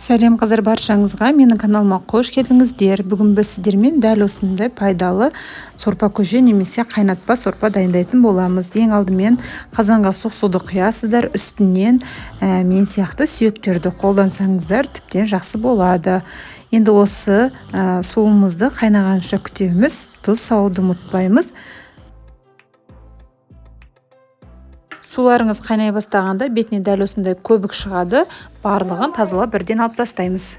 Сәлем қыздар баршаңызға, менің каналыма қош келдіңіздер. Бүгін біз сіздермен дәл осындай пайдалы сорпа көже немесе қайнатпа сорпа дайындайтын боламыз. Ең алдымен қазанға суық суды құясыздар, үстінен мен сияқты сүйектерді қолдансаңыздар тіптен жақсы болады. Енді осы суымызды қайнағанша күтеміз, тұз салуды ұмытпаймыз. Суларыңыз қайнай бастағанда бетіне дәл осындай көбік шығады, барлығын тазалап бірден алып тастаймыз.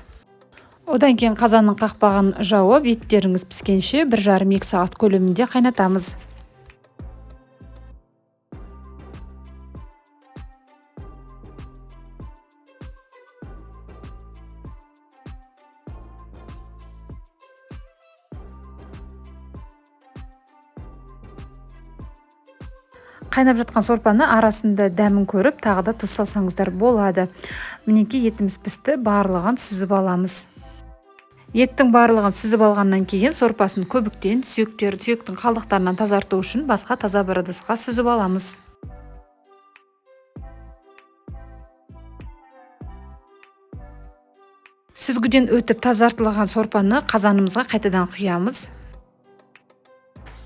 Одан кейін қазанның қақпағын жауып, еттеріңіз піскенше 1,5-2 сағат көлемінде қайнатамыз. Қайнап жатқан сорпаны арасында дәмін көріп, тағы да тұз салсаңыздар болады. Мінекей етіміз пісті, барлығын сүзіп аламыз. Еттің барлығын сүзіп алғаннан кейін сорпасын көбіктен, сүйектің қалдықтарынан тазарту үшін басқа таза бір ыдысқа сүзіп аламыз. Сүзгіден өтіп тазартылған сорпаны қазанымызға қайтадан құямыз.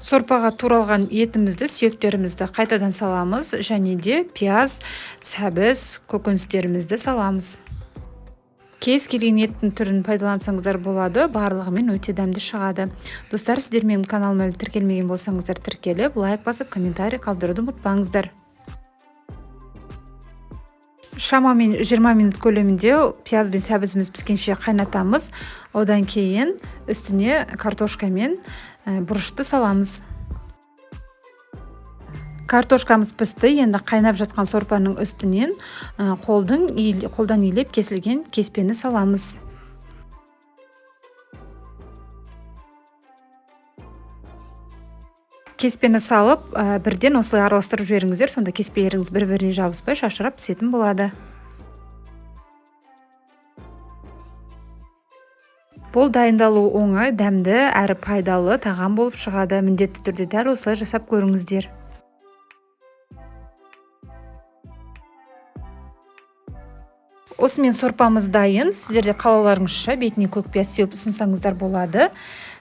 Сорпаға туралған етімізді, сүйектерімізді қайтадан саламыз және де пияз, сәбіз, көкөністерімізді саламыз. Кез келген еттің түрін пайдалансаңыздар болады, барлығымен өте дәмді шығады. Достар, сіздер менің каналыма әлі тіркелмеген болсаңыздар, тіркеліп, лайк басып, комментарий қалдыруды ұмытпаңыздар. Шамамен 20 минут көлемінде пияз бен сәбізіміз піскенше қайнатамыз. Одан кейін үстіне картошка мен бұрышты саламыз. Картошкамыз пісті, енді қайнап жатқан сорпаның үстінен қолдан илеп кесілген кеспені саламыз. Кеспені салып, бірден осылай араластырып жіберіңіздер, сонда кеспелеріңіз бір-біріне жабыспай шашырап пісетін болады. Бұл дайындалуы оңай, дәмді әрі пайдалы тағам болып шығады. Міндетті түрде дәл осылай жасап көріңіздер. Осымен сорпамыз дайын. Сіздер де қалауларыңызша бетіне көк пияз сеуіп ұсынсаңыздар болады.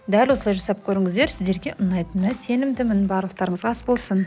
Дәл осылай жасап көріңіздер, сіздерге ұнайтынына сенімдімін. Барлықтарыңызға ас болсын.